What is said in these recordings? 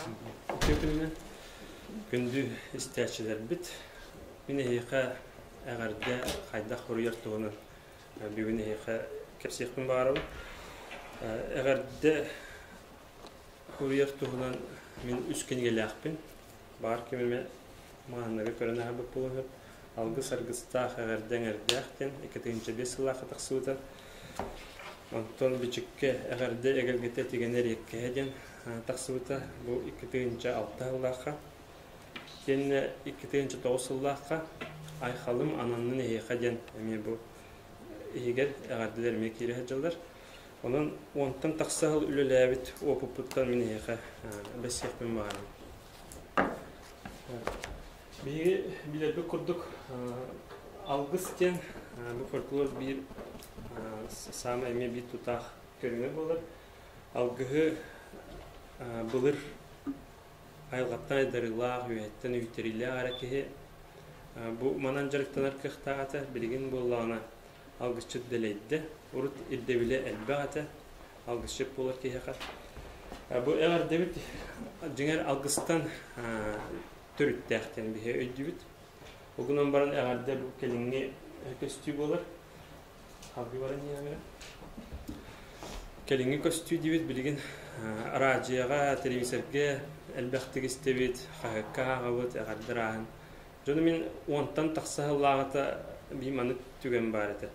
Үтүө күнүнэн күндү истээччилэрбит. Мин эһиэхэ эҕэрдэ хайдах суруйар туһунан бүгүн эһиэхэ кэпсиэхпин баҕарабын. Эҕэрдэ суруйар туһунан мин үс кинигэлээхпин. Баар ким эмэ мааннары көрөн аһарбыт буолуон сөп. Алгыс аргыстаах эҕэрдэ эҥэрдээх диэн 2005 сыллаахха тахсыбыта. Онтон Бичиккэ эҕэрдэ эгэлгэтэ тигэнэ эриэккэһэ диэн тахсыбыта. Бу 2006 сыллаахха. Итиэннэ 2009 сыллаахха Айхалым ананнын эһиэхэ диэн эмиэ бу иһигэр эҕэрдэлэр эмиэ киирэ сылдьаллар. Онон уонтан тахса сыл үлэлээбит уопуппуттан мин эһиэхэ бэссиэхпин баҕарабын. Биһиги билэрбит курдук алгыс диэн бу фольклор биир саамай эмиэ биир тутаах көрүҥэ буолар. Алгыһы былыр айылҕаттан айдарыылаах, үөһэттэн үүйтэриилээх эрэ киһи бу манан дьарыктанар кыахтаах этэ. Билигин буоллаҕына алгысчыт дэлэйдэ. Урут ирдэбилэ элбэх этэ алгысчыт буолар киһиэхэ. Бу эҕэрдэбит дьиҥэр алгыстан төрүттээх диэн биһи өйдүүбүт. Ол гынан баран эҕэрдэ бу кэлиҥҥи көстүү буолар. Халгыы баран иһэҕэ. Кэлиҥҥи көстүү диибит билигин араадьыйаҕа, телевизорга элбэхтик истэбит, хаһыакка ааҕабыт, эҕэрдэ ырааһын. Дьону мин уонтан тахса сыллааҕыта биир маннык түгэн баар этэ.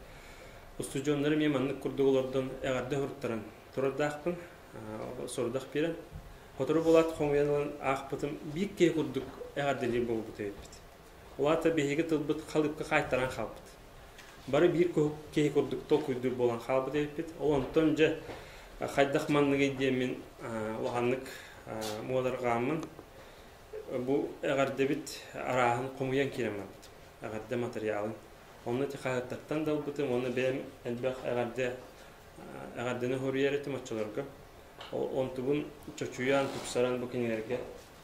Устудьуоннары эмиэ маннык курдук олордон эҕэрдэ уһуруттаран турардаахпын, сорудах биэрэн. Сотору буолаат хомуйан ылан аахпытым биир киһи курдук эҕэрдэлиир буолбут эбиппит. Ол аата биһиги тылбыт халыыпка хаайтаран хаалбыт. Бары биир киһи курдук толкуйдуур буолан хаалбыт эбиппит. Ол онтон дьэ хайдах манныгый диэммин улаханнык муодарҕааммын бу эҕэрдэбит арааһын хомуйан киирэн барбытым. Эҕэрдэ матырыйаалын. Онно ити хаһыаттартан да ылбытым уонна бэйэм элбэх эҕэрдэ эҕэрдэни хоруйар этим оччолорго. Онтубун чочуйан, тупсаран бу кинилэргэ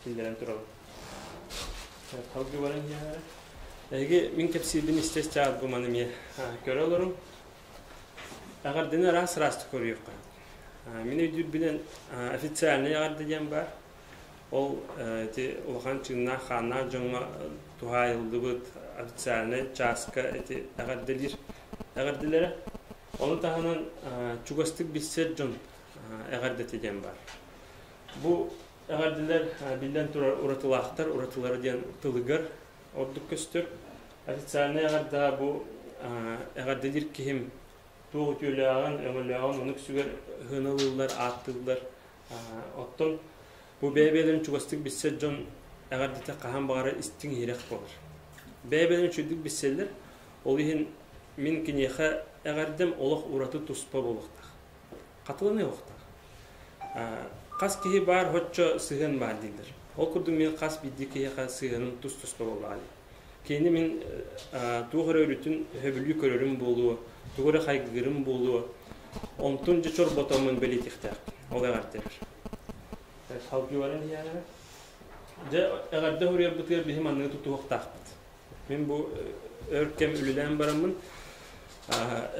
киллэрэн турабын. Халгы баран иһээри. Эһиги мин кэпсиирбин истэ-истэ бу маны эмиэ көрө олоруҥ. Эҕэрдэни араас араастык көрүөххэ. Мин өйдүүрбүнэн официальнай эҕэрдэ диэн баар. Ол ити улахан чыыннаах хааннаах дьоҥҥо туһаайыллыбыт официальнай чааска ити эҕэрдэлиир эҕэрдэлэрэ. Ону таһынан чугастык билсэр дьон эҕэрдэтэ диэн баар. Бу эҕэрдэлэр биллэн турар уратылаахтар, уратылара диэн тылыгар ордук көстөр. Официальнай эҕэрдэҕэ бу эҕэрдэлиир киһим туох үтүөлээҕин, өҥөлөөҕүн ону үксүгэр сыаналыыллар, ааттыыллар. Оттон бу бэйэ-бэйэлэрин чугастык билсэр дьон эҕэрдэтэ хаһан баҕарар истиҥ иһирэх буолар. Бэйэ-бэйэлэрин үчүгэйдик билсэллэр, ол иһин мин киниэхэ эҕэрдэм олох ураты туспа буолуохтаах. Хатыланыахтаах. Хас киһи баар оччо сыһыан баар дииллэр. Ол курдук мин хас биирдии киһиэхэ сыһыаным тус-туспа буоллаҕа дии. Кинини мин туох эрэ өрүтүн сөбүлүү көрөрүм буолуо, тугу эрэ хайгыырым буолуо, онтун дьэ чорботоммун бэлиэтиэхтээхпин. Ол эҕэрдэлэр. Салгыы баран иһээҕэ. Дьэ, эҕэрдэ суруйарбытыгар биһи манныгы тутуһуохтаахпыт. Мин бу өр кэм үлэлээн бараммын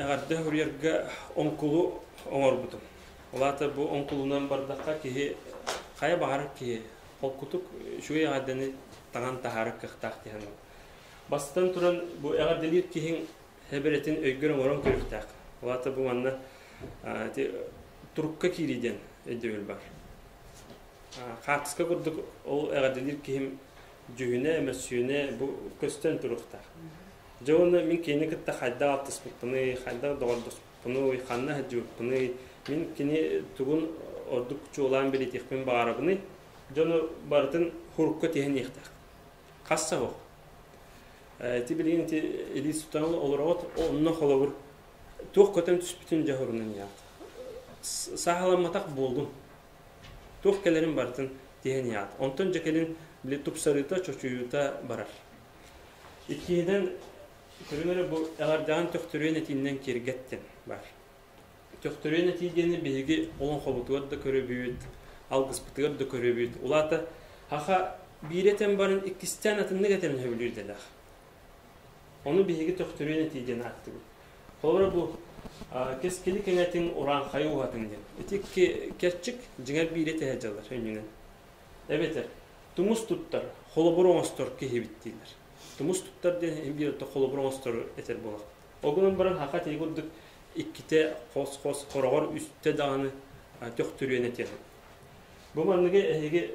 эҕэрдэ суруйарга оҥкулу оҥорбутум. Ол аата бу оҥкулунан бардахха киһи хайа баҕарар киһи холкутук үчүгэй эҕэрдэни таҥан таһаарар кыахтаах диэн. Бастатан туран бу эҕэрдэлиир киһиҥ хэбэрэтин өйгөр оҥорон көрүөхтээх. Ол аата бу манна ити турукка киирии диэн өйдөбүл бар. Хаартыска курдук ол эҕэрдэлиир киһим дьүһүнэ, мөссүөнэ бу көстөн туруохтаах. Дьэ уонна мин кинини кытта хайдах алтыспыппыный, хайдах доҕордоспуппунуй, ханна сылдьыбыппыный, мин кини тугун ордук чуолаан бэлиэтиэхпин баҕарабыный, дьону барытын хурукка тиһэн иэхтээх. Хас саҕах. Ити билигин ити илии сутан олороҕут, онно холобур туох көтөн түспүтүн дьэ хорунан иһэҕит. Сааһыламматах буоллун. Туох кэлэрин барытын тиһэн иһэҕит. Онтон дьэ кэлин били тупсарыыта, чочуйуута барар. Иккиһинэн, көрүҥ эрэ бу эҕэрдэҕин төхтөрүйэн этииннэн киэргэт диэн баар. Төхтөрүйэн этии диэни биһиги олоҥхобутугар да көрөбүт, алгыспытыгар да көрөбүт. Улаата саха биир этэн баран иккистээн атыннык этэрин сөбүлүүр идэлээх. Ону биһиги төхтөрүйэн этии диэн ааттыыбыт. Холобура бу кэскили кэҥэтиҥ урааҥхайы уһатыҥ диэн. Ити икки кэрчик дьиҥэр биирэ тэһэ дьаллар өнньүнэн. Эбэтэр тумус туттар, холобур оҥостор киһибит дииллэр. Тумус туттар диэн иһин биир холобур оҥостору этэр буолар. Ол гынан баран хака тиги курдук иккитэ хос-хос хороҕор үстэ даҕаны төхтүрүөн этиэх. Бу манныгы эһиги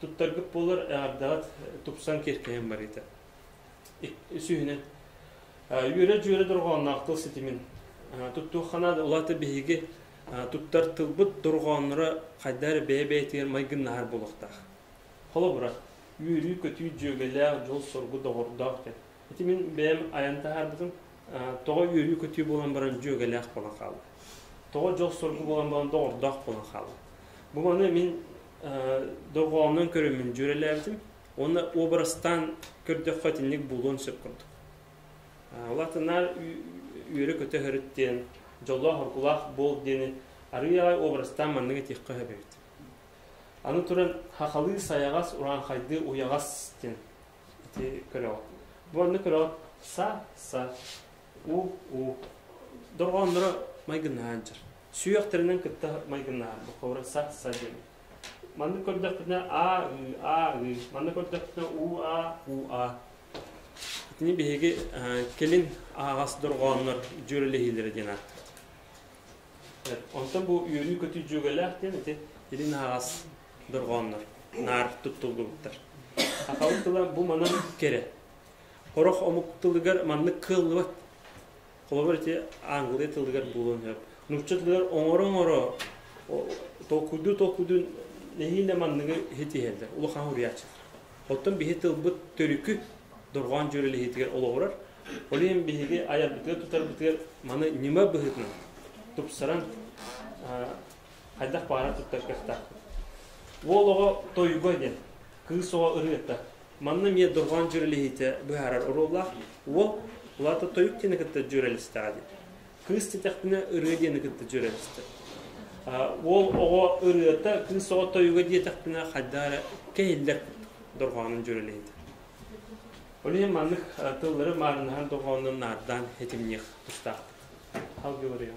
туттаргыт буолар эҕэрдэҕит тупсан киэркэйэн барыыта. Үсүһүнэн үөрэ-дьүөрэ дорҕоонноох тыл ситимин туттуохха наада. Улаата биһиги туттар тылбыт дорҕоонноро хайда эрэ бэйэ-бэйэтигэр майгыннаһар буолуохтаах. Холобура, үөрүү-көтүү дьүөгэлээх, дьол-соргу доҕордоох диэн. Ити мин бэйэм айан таһаарбытым тоҕо үөрүү-көтүү буолан баран дьүөгэлээх буолан хаалла. Тоҕо дьол-соргу буолан баран доҕордоох буолан хаалла. Бу маны мин дорҕоонунан көрөммүн дьүөрэлээбитим уонна уобарастаан көрдөххө итинник буолуон сөп курдук. Улаатынаар үөрэ-көтө сырыт диэн, дьоллоох-оргулаах буол диэни арыый аҕай уобарастаан маннык этиэххэ сөп эбит. Аны туран хахалыы сайаҕас, урааҥхайдыы уйаҕас диэн ити көрөҕүт. Бу онно көрөҕүт са са у у дорҕоонноро майгыннаһан дьар. Сүһүөхтэринэн кытта майгыннаһар бу холобура са са диэн. Маннык көрдөхпүтүнэ а ы а ы маннык көрдөхпүтүнэ у а у а. Итини биһиги кэлин аһаҕас дорҕооннор дьүөрэлэһиилэрэ диэн ааттыыбыт. Онтон бу үөрүү-көтүү дьүөгэлээх диэн ити илин аһаҕас дорҕооннор наар туттуллубуттар. Сахалыы тыла бу манан кэрэ. Сорох омук тылыгар маннык кыаллыбат. Холобур ити англия тылыгар буолуон сөп. Нуучча тылыгар оҥоро-оҥоро толкуйдуу-толкуйдуу нэһиилэ манныгы иһитиһэллэр, улахан уруйааччылар. Оттон биһи тылбыт төрүкү дорҕоон дьүөрэлэһиитигэр олоҕурар. Ол иһин биһиги айарбытыгар тутарбытыгар маны ньыма быһыытынан тупсаран хайдах баҕарар туттар кыахтаахпыт. Уол оҕо тойуга диэн, кыыс оҕо ырыата. Манна эмиэ дорҕоон дьүөрэлэһиитэ быһаарар оруоллаах. Уол улаата тойук диэни кытта дьүөрэлэстэҕэ дии. Кыыс диэтэхпинэ ырыа диэни кытта дьүөрэлэстэ. Уол оҕо ырыата, кыыс оҕо тойуга диэтэхпинэ хайдах эрэ кэһиллэр дорҕоонун дьүөрэлэһиитэ. Ол иһин маннык тыллары маарыннаһан дорҕоонунан наардаан этимниэх тустаахпыт. Алгыбырыйым.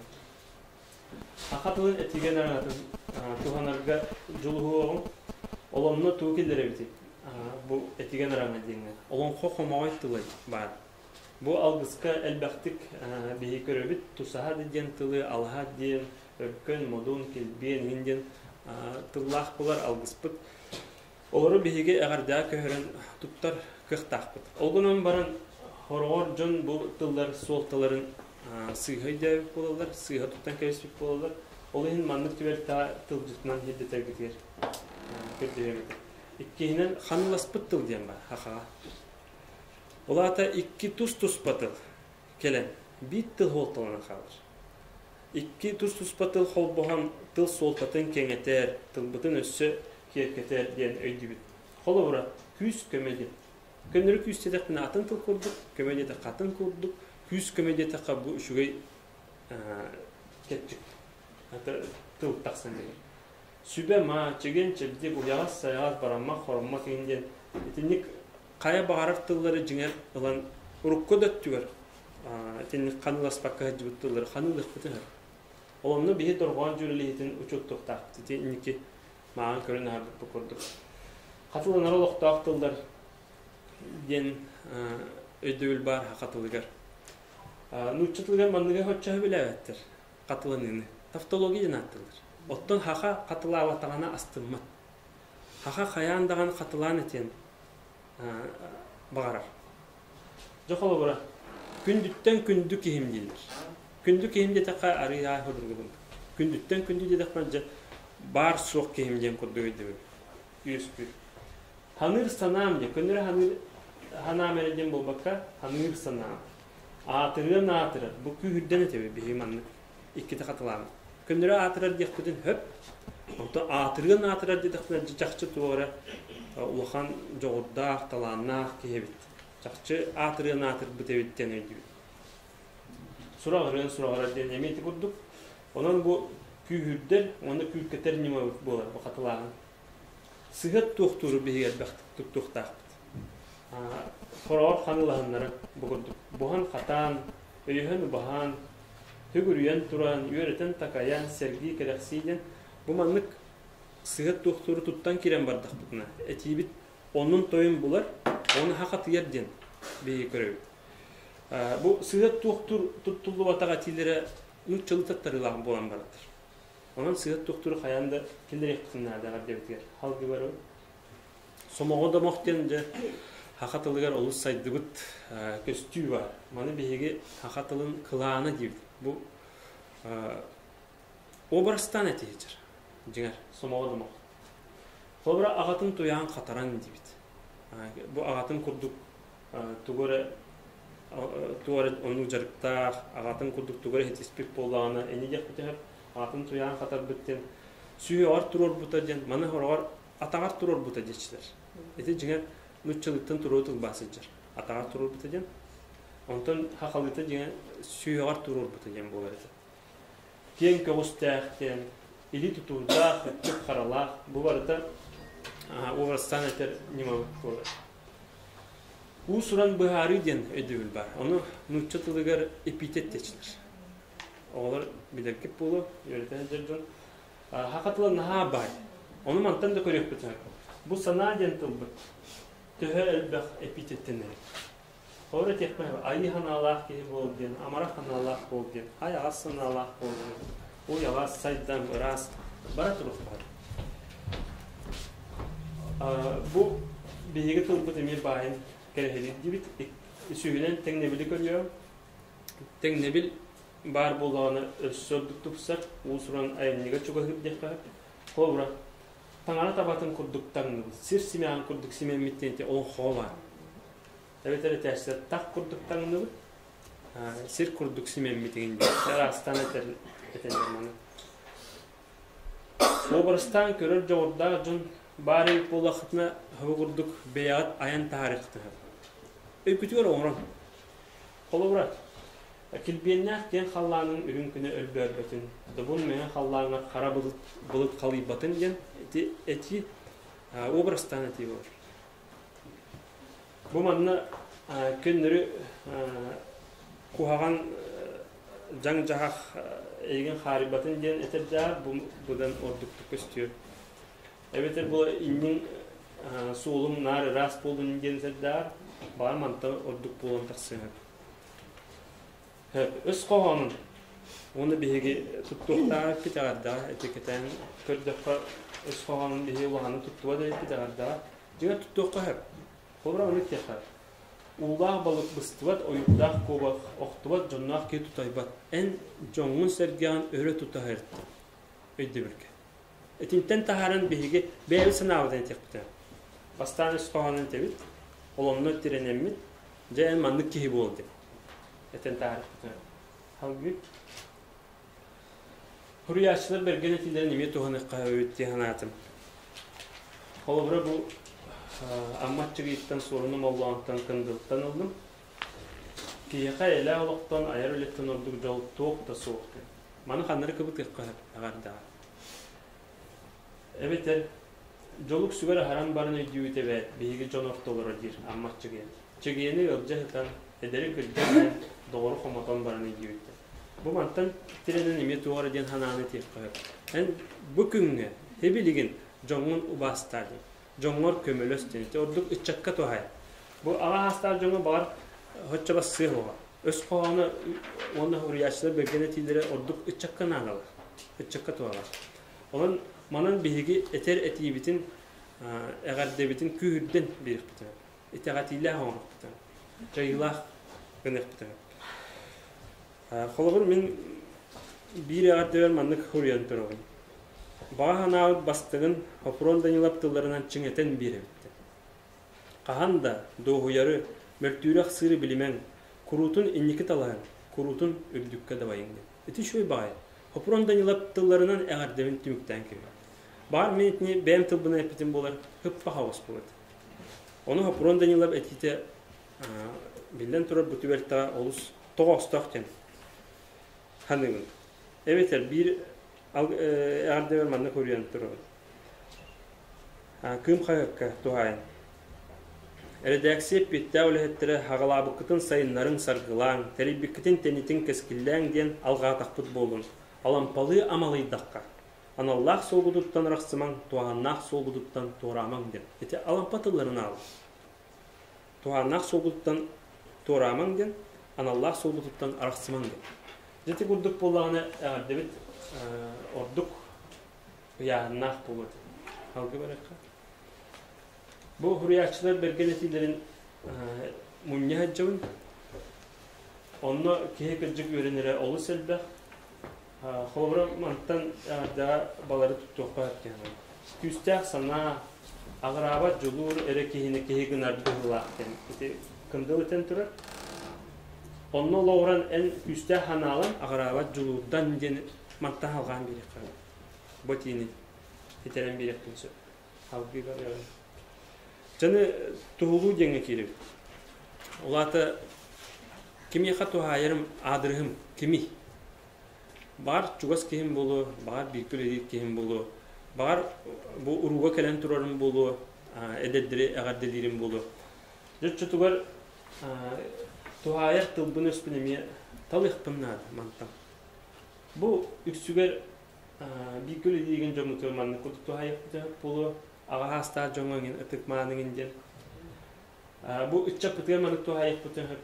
Саха тылын этигэн араҥатын туһанарга дьулуһуоҕуҥ. Оломно тугу киллэрэбитий? Бу этигэн араҥа диэҥҥэ. Олоҥхо хомоҕой тылай баар. Бу алгыска элбэхтик биһи көрөбүт. Тусаһа диэн тылы, алаһа диэн, өркөн, модун, килбиэн, иһин диэн тыллаах булар алгыспыт. Олору биһиги эҕэрдэҕэ көһөрөн туттар кыахтаахпыт. Ол гынан баран, хороҕор дьон бу тыллар суолталарын сыыһа өйдөөбүт буолаллар, сыыһа туттан кэбиспит буолаллар. Ол иһин маннык түбэлтэҕэ тылдьытынан ирдэтэргитигэр көрдөһөбүт. Иккиһинэн, ханыыласпыт тыл диэн баар, хахаҕа. Ол аата икки тус-туспа тыл кэлэн, биир тыл суолталанан хаалар. Икки тус-туспа тыл холбоһон тыл суолтатын кэҥэтэр, тылбытын өссө киэркэтэр диэн өйдүүбүт. Холобура, күүс көмө диэн. Көннөрү күүс диэтэхпинэ атын тыл курдук, көмө диэтэххэ атын курдук, күүс көмө диэтэххэ бу үчүгэй кэрчик тыл тахсан биэрэр. Сүбэ-ма, чэгиэн-чэбдик, уйаҕас-сайаҕас, бараммах, хороммох иһин диэн итинник хайа баҕарар тыллары дьиҥэр ылан урукку да өттүгэр итинник ханыыласпакка сылдьыбыт тыллары ханыылыахпытын сөп. Ол онно биһи дорҕоон дьүөрэлэһиитин учуоттуохтаахпыт. Ити инники мааҕын көрөн аһарбыппыт курдук. Хатыланар олохтоох тыллар диэн өйдөбүл баар саха тылыгар. Нуучча тылыгар манныгы соччо билээбэттэр хатыланыыны. Тавтология диэн ааттыыллар. Оттон саха хатылаабатаҕына астыммат. Саха хайаан даҕаны хатылаан этиэн баҕарар. Дьэ холобура, күндүттэн күндү киһим дииллэр. Күндү киһим диэтэххэ арыый аай судургубун. Күндүттэн күндү диэтэхпинэ дьэ баар суох киһим диэн курдук өйдөбүл үөскүүр. Ханыыр санаам диэн, көннөрү ханыыр санаам эрэ диэн буолбакка, ханыыр санаам. Аатырыан аатырар, бу күүһүрдэн этэбит биһиги маннык иккитэ хатылаабыт. Көннөрү аатырар диэхпитин сөп, онтон аатырыан аатырар диэтэхпинэ чахчы туох эрэ улахан дьоҕурдаах, талааннаах киһи эбит. Чахчы аатырыан аатырбыт эбит диэн өйдүүбүт. Сураҕырыан сураҕырар диэн эмиэ ити курдук. Онон бу күүһүрдэр уонна күүркэтэр ньыма буолар бу хатылааһын. Сыһыат туохтууру биһиги элбэхтик туттуохтаахпыт. Хороҕор ханыылаһыннары бу курдук буһан-хатаан, өйөһөн-убаһаан, төгүрүйэн туран, үөрэтэн-такайан, сэргии-кэрэхсии диэн бу маннык сыһыат туохтууру туттан киирэн бардахпытына, этиибит оннун-тойун булар, ону хахатыйар диэн биһиги көрөбүт. Бу сыһыат туохтуур туттуллубатах этиилэрэ нууччалыы таттарыылаах буолан бараллар. Онон сыһыат туохтууру хайаан да киллэриэхпитин наада эҕэрдэбитигэр. Халгы барабыт. Сомоҕо домох диэн дьэ саха тылыгар олус сайдыбыт көстүү баар. Маны биһиги саха тылын кылаана диибит. Бу образтаан этиһичэр. Дьиҥэр, сомоҕо домох. Холобура, аҕатын туйаан хатаран диибит. Бу аҕатын курдук тугу эрэ тугу эрэ оннук дьарыктаах, аҕатын курдук тугу эрэ ситиспит буоллаҕына, ини диэхпитигэр аҕатын туйаан хатарбыт диэн сүһүөҕэр туруорбута диэн маны хороҕор атаҕар туруорбута диэччилэр. Ити дьиҥэр нууччалыыттан туруору тылбаас сылдьар. Атаҕар туруорбута диэн. Онтон хахалыыта дьиҥэ сүһүөҕэр туруорбута диэн буолар этэ. Киэҥ көҕүстээх диэн, илии тутуурдаах, өттүк харалаах бу барыта уобарастаан этэр ньымабыт буолар. Уус-уран быһаарыы диэн өйдөбүл баар. Ону нуучча тылыгар эпитет диэччилэр. Оҕолор билэргит буолуо, үөрэтэн сылдьар дьон. Саха тыла наһаа баай. Ону мантан да көрүөхпүт сөп. Бу санаа диэн тылбыт төһө элбэх эпитеттэнэр. Холобур этиэхпин айыы санаалаах киһи буол диэн, амарах санаалаах буол диэн, хайаҕас санаалаах буол диэн, уйаҕас, сайдам, ыраас бара туруохтаах. Бу биһиги тылбыт эмиэ баайын кэрэһилиир диибит. Үсүһүнэн тэҥнэбили көрүөм. Тэҥнэбил баар буоллаҕына өссө ордук тупсар, уус-уран айымньыга чугаһыыр диэххэ сөп. Холобура, таҥара табатын курдук таҥныбыт, сир симэҕин курдук симэммит диэн олоҥхоҕо баар. Эбэтэр этээччилэр тах курдук таҥныбыт, сир курдук симэммит игин диэн араастаан этэр этэллэр маны. Уобарастаан көрөр дьоҕурдаах дьон баар эбит буоллаххытына, бу курдук бэйэҕит айан таһаарыаххытын сөп. Өйгүтүгэр оҥорон. Холобура, килбиэннээх киэҥ халлаанын үрүҥ күнэ өлбөөрбөтүн, добун мэҥэ халлааҥҥа хара былыт, былыт халыйбатын диэн ити этии уобарастаан этии буолар. Бу манна көннөрү куһаҕан дьаҥ-дьаһах эйигин хаарыйбатын диэн этэр дьаар бу быдан ордуктук көстүө. Эбэтэр бу инниҥ суолуҥ наар ыраас буоллун диэн этэр дьаар баҕар мантан ордук буолан тахсыа. Өс хоһоонун уонна биһиги туттуохтаах эппит эҕэрдэҕэ ити кэтээн көрдөххө өс хоһоонун биһиги улаханнык туттубат эбиппит эҕэрдэҕэ дьиҥэр туттуохха сөп. Холобура ону этиэххэ уулаах балык быстыбат, ойуурдаах куобах охтубат, дьонноох киһи тутайбат. Эн дьоҥҥун-сэргэҕин өрө тута сырыттыҥ өйдөбүлгэ. Итинтэн таһааран биһиги бэйэбит санаабытын этиэхпитэ. Бастаан өс хоһоонун этэбит, ол онно тирэнэммит, дьэ эн маннык киһи буол диэн этэн таһаарыахпытын. Салгыы. Суруйааччылар бэргэн этиилэрин эмиэ туһаныахха эбит дии санаатым. Холобура бу Амма Аччыгыйыттан Суоруна Моллоонтон Кындылтан ыллым. Киһиэхэ эйэлээх олохтон айар үлэттэн ордук дьол туох да суох диэн. Маны ханнары кыбытыахха сөп эҕэрдэҕэ. Эбэтэр дьолук сүгэр аһаран баран өйдүүбүт эбээт, биһиги дьон ортолоро диир Амма Аччыгыйа. Чэгиэни ыалдьа сытан, эдэри кырдьан доҕору хомотон баран өйдүүбүттэр. Бу мантан тирэнэн эмиэ туох эрэ диэн санааны этиэххэ сөп. Эн бу күҥҥэ, һибилигин дьоҥҥун убаастаа диэн, дьоҥҥор көмөлөс диэн, ити ордук ыччакка туһай. Бу аҕа саастаах дьоҥҥо баҕар соччо бассыа суоҕа. Өс хоһооно уонна суруйааччылар бэргэн этиилэрэ ордук ыччакка наадалар, ыччакка туһалар. Онон манан биһиги этэр этиибитин, эҕэрдэбитин күүһүрдэн биэриэхпитин итэҕэтиилээх оҥоруохпутун, дьайыылаах гыныахпытын. Холобур, мин биир эҕэрдэбэр маннык суруйан турабын. Баҕа санаабыт бастыҥын Хопрон Данилов тылларынан чиҥэтэн биэрэбит. Хаһан да дуоһуйары, мөлтүүрү-ахсыыры билимэҥ, куруутун инники талаһыҥ, куруутун үрдүккэ дабайыҥ диэн. Ити үчүгэй баҕайы. Хопрон Данилов тылларынан эҕэрдэбин түмүктээн кэбиһэр. Баҕар мин итини бэйэм тылбынан эппитим буолар, һыппа хаҕыс буолар. Ону Хопрон Данилов этиитэ биллэн турар бу түбэлтэҕэ олус тоҕоостоох диэн саныыбын. Эбэтэр биир эҕэрдэбэр маннык суруйан турабын. Кыым хаһыакка туһаайан. Эрэдээксийэ эппиэттээх үлэһиттэрэ хаҕалаабыккытын сайыннарыҥ, саргылааҥ, тэрийбиккитин тэнитиҥ, кэскиллээҥ диэн алҕаатахпыт буоллун. Алампалыы амалыйдахха. Аналлаах суолгутуттан арахсымаҥ, туһааннаах суолгутуттан туораамаҥ диэн. Ити Алампа тылларын аал. Туһааннаах суолгутуттан туораамаҥ диэн, аналлаах суолгутуттан арахсымаҥ диэн. Дьэ ити курдук буоллаҕына эҕэрдэбит ордук ыйааһыннаах буолуо этэ. Алгы барыахха. Бу суруйааччылар бэргэн этиилэрин мунньа сылдьабын. Онно киһи кырдьык үөрэнэрэ олус элбэх. Холобура, мантан эҕэрдэҕэ балары туттуохха сөп диэн Күүстээх санаа, аҕыраабат дьулуур эрэ киһини киһи гынар быһыылаах диэн ити кындыл этэн турар. Онно олоҕуран эн күүстээх санаалан аҕыраабат дьулуурдан диэн мантан алҕаан биэриэххэ бу этиини итэрэн биэриэхпин сөп. Салгыы барыаҕын. Дьону туһулуу диэҥҥэ киирэбит. Ол аата кимиэхэ туһаайарым, аадырыһым кимий? Баҕар чугас киһим буолуо, баҕар бииргэ үлэлиир киһим буолуо, баҕар бу урууга кэлэн турарым буолуо, эдэрдэри эҕэрдэлиирим буолуо. Дьэ оччотугар туһаайар тылбын-өспүн эмиэ талыахпын наада мантан. Бу үксүгэр бииргэ үлэлииргин дьоммутугар маннык курдук туһаайыахпыт буолуо, аҕа саастаах дьоҥҥо эҥин ытык-мааныгын диэн. Бу ыччаппытыгар маннык туһаайыахпытын сөп.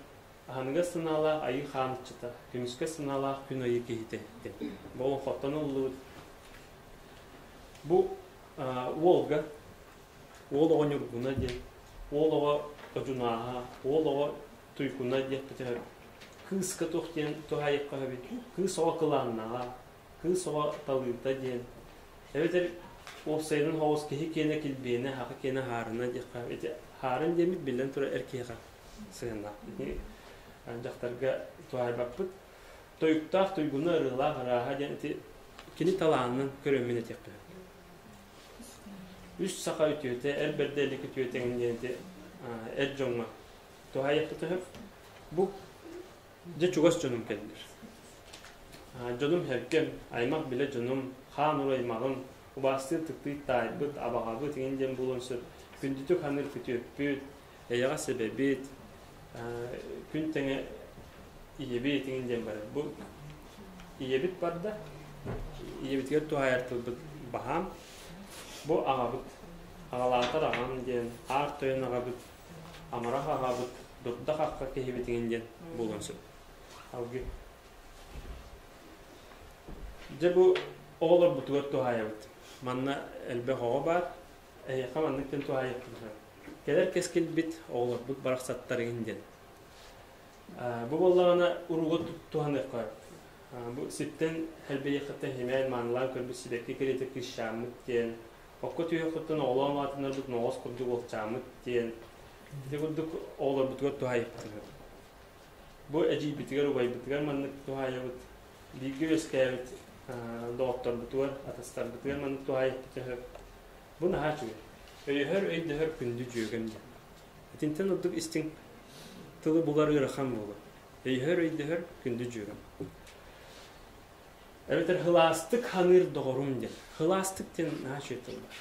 Аһыныгас санаалаах айыы хаан ыччата, көмүскэс санаалаах күн айыы киһитэ диэн. Бу олоҥхоттон ылыллыбыт. Бу уолга, уол оҕо ньургуна диэн, уол оҕо одьунааһа, уол оҕо туйгуна диэхпитигэр кыыска туох диэн туһаайыахха сөбүй? Кыыс оҕо кылааннаҕа, кыыс оҕо талыыта диэн. Эбэтэр уопсайынан соҕус киһи киэнэ килбиэнэ, хаха киэнэ хаарына диэххэ. Ити хаарын диэммит биллэн турар эр киһиэхэ сыһыаннаах. Ити дьахтарга туһаайбаппыт. Тойуктаах туйгуна ырыалаах ырааһа диэн ити кини талаанын көрөммүн этиэхпин. Үс саха үтүөтэ, эр бэрдэ илик үтүөтэ диэн ити эр дьоҥҥо туһаайыахпыт сөп. Бу дьэ чугас дьонум кэллэр. Дьонум сэргэм, аймах билэ дьонум, хаан уруу аймаҕым, убаастыыр тыктыы таайбыт, абаҕабыт иҥин диэн буолуон сөп. Күндүтүк ханыыр күтүөппүт, эйэҕэс эбэбит, күн тэҥэ ийэбит иҥин диэн барар. Бу ийэбит барда, ийэбитигэр туһаайар тылбыт баһаам. Бу аҕабыт, аҕалаатар аҕам диэн, аар тойон аҕабыт, амарах аҕабыт, дурда-хахха киһибит иҥин диэн буолуон сөп. Алгыы. Дьэ бу оҕолорбутугар туһаайабыт. Манна элбэх оҕо баар. Эһиэхэ маннык диэн туһаайыахпын сөп. Кэлэр кэскилбит оҕолорбут барахсаттар иҥин диэн. Бу буоллаҕына урууга туһаныахха. Бу сиртэн хэлбэйиэххиттэн химээн маанылаан көрбүт сибэкки кэриэтэ кыысчааммыт диэн, окко түһүөххүттэн оҕолоон улаатыннарбыт ноҕос курдук уолчааммыт диэн. Ити курдук оҕолорбутугар туһаайыахпытын сөп. Бу эдьиийбитигэр, убайбытыгар маннык туһаайабыт. Бииргэ үөскээбит доҕотторбутугар, атастарбытыгар маннык туһаайыахпытын сөп. Бу наһаа үчүгэй. Өйөһөр, өйдөһөр күндү дьүөгэм диэн. Итинтэн ордук истиҥ тылы булар ыарахан буолуо. Өйөһөр, өйдөһөр күндү дьүөгэм. Эбэтэр хылаастык ханыыр доҕорум диэн. Хылаастык диэн наһаа үчүгэй тыл баар.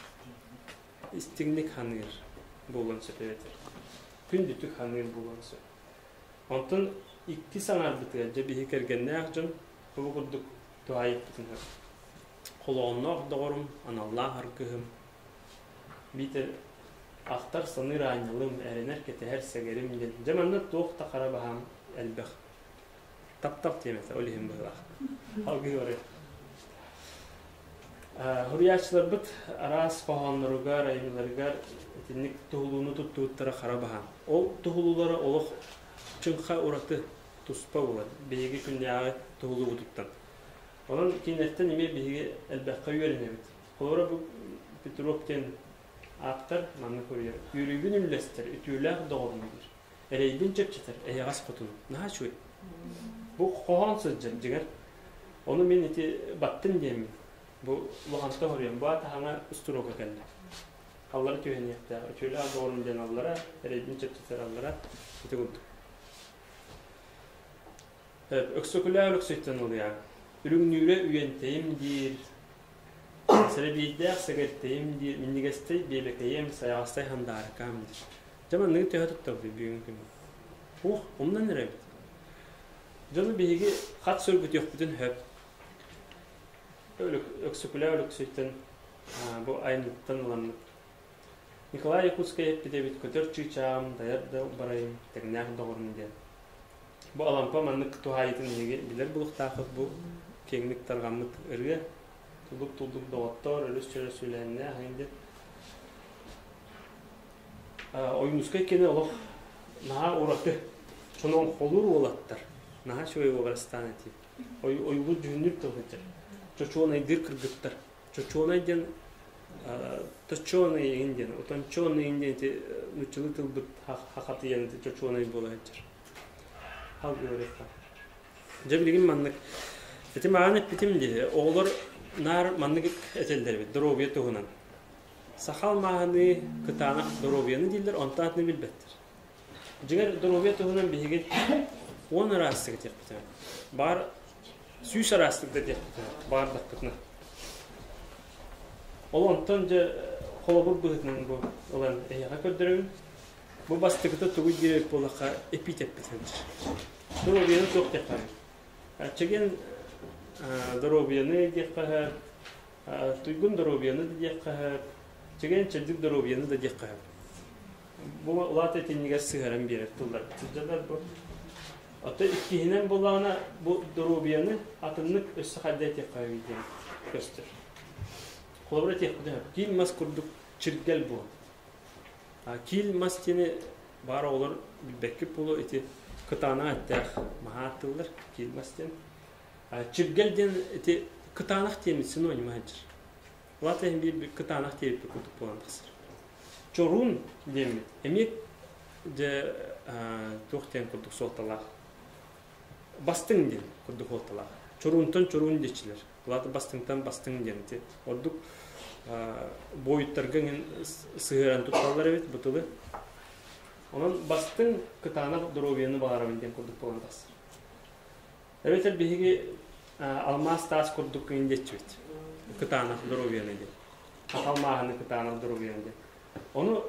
Истиҥник ханыыр буолуон сөп эбэтэр. Күндүтүк ханыыр буолуон сөп. Онтон икки саҥарбытыгар дьэ биһи кэргэннээх дьон бу курдук туһаайыппытын сөп. Холоонноох доҕорум, аналлаах аргыһым, биитэр ахтар саныыр аанньалым, эрэнэр кэтэһэр сэгэрим диэн. Дьэ манна туох да хара баһаам элбэх. Таптал тиэмэтэ ол иһин быһыылаах. Алгыы барыа. Суруйааччыларбыт араас хоһоонноругар, айымньыларыгар итинник туһулууну туттубуттара хара баһаам. Ол туһулуулара олох чыҥха ураты туспа буолар биһиги күннээҕи туһулуубутуттан. Онон кинилэртэн эмиэ биһиги элбэххэ үөрэнэбит. Холобура бу Петров диэн ааптар маннык суруйар. Үөрүүбүн үллэстэр, үтүөлээх доҕорум диир. Эрэйбин чэпчэтэр, эйэҕэс хотунум. Наһаа үчүгэй. Бу хоһоон сылдьар дьиҥэр. Ону мин ити баттын диэммин. Бу улахантан хоруйан, бу атаһаҥа устуруока кэллэ. Аллара түһэниэхтээх, үтүөлээх доҕорум диэн аллара, эрэйбин чэпчэтэр аллара, ити курдук. Өксөкүлээх Өлөксөйтөн ылыа. Үрүҥнүүрэ үйэнтэйим диир, сэрэбиэйдээх сэгэртэйим диир, минньигэстэй биэбэкэйим, сайаҕастай хандаарыкаам диир. Дьэ манныгы төһө туттабыт бүгүн күн? Ух, умнан эрэбит. Дьону биһиги хат сөргүтүөхпүтүн сөп. Өксөкүлээх Өлөксөйтөн бу айымньыттан ыламмыт. Николай Якутскай эппит эбит көтөр чыычааҕым дайар да барайым тэҥнээх доҕорум диэн. Бу Алампа маннык туһаайыытын эһиги билэр булуохтааххыт бу киэҥник тарҕаммыт ырыа тулук-туллук доҕоттоор өрүс чөрө сүлээннээх диэн. Ойуунускай кини олох наһаа ураты чоноҥхолуур уолаттар наһаа үчүгэй уобарастаан этии. Ойуулуур дьүһүннүүр тыл сылдьар. Чочуонайдыыр кыргыттар. Чочуонай диэн точёный иҥин диэн, утончёный иҥин диэн ити нууччалыы тылбыт хахатыйан ити чочуонай буола сылдьар. Хал говорит. Дьэ билигин маннык ити маҕан эппитим дии оҕолор наар маннык этэллэр эбит доруобуйа туһунан. Саха алмааһыныы кытаанах доруобуйаны дииллэр, онтон атыны билбэттэр. Дьиҥэр доруобуйа туһунан биһиги 10 араастык этиэхпитинэ, баар 100 араастык да диэхпитинэ, баҕардахпытына. Ол онтон дьэ холобур быһыытынан бу ылан эһиэхэ көрдөрөбүн. Бу бастакыта тугу диэбит буоллахха эпитеппит сылдьар. Доруобуйаны туох диэххэ Чэгиэн доруобуйаны диэххэ туйгун доруобуйаны да диэххэ сөп, чэгиэн чэбдик доруобуйаны да диэххэ сөп. Бу улаат этиннигэр сыһаран биэрэр тыллар сылдьаллар бу. Оттон иккиһинэн буоллаҕына бу доруобуйаны атыннык өссө хайда этиэххэ сөбүй диэн көстөр. Холобура этиэхпитин сөп. Киил мас курдук чиргэл буол. Киил мас диэни баар оҕолор билбэккит буолуо ити кытаанах эттээх маһа ааттыыллар киил мас диэн. Чиргэл диэн ити кытаанах диэн синонима сылдьар. Улаата иһин биир кытаанах диэбиппит курдук буолан тахсар. Чоруун диэммит эмиэ дьэ туох диэн курдук суолталаах. Бастыҥ диэн курдук суолталаах. Чоруунтан чоруун диэччилэр. Улаата бастыҥтан бастыҥ диэн ити ордук буойуттарга иҥин сыһыаран тутталлар эбит бу тылы. Онон бастыҥ кытаанах доруобуйаны баҕарабын диэн курдук буолан тахсар. Эбэтэр биһиги алмаас таас курдук диэччибит. Кытаанах доруобуйаны диэн. Алмааһыны кытаанах доруобуйаны диэн. Ону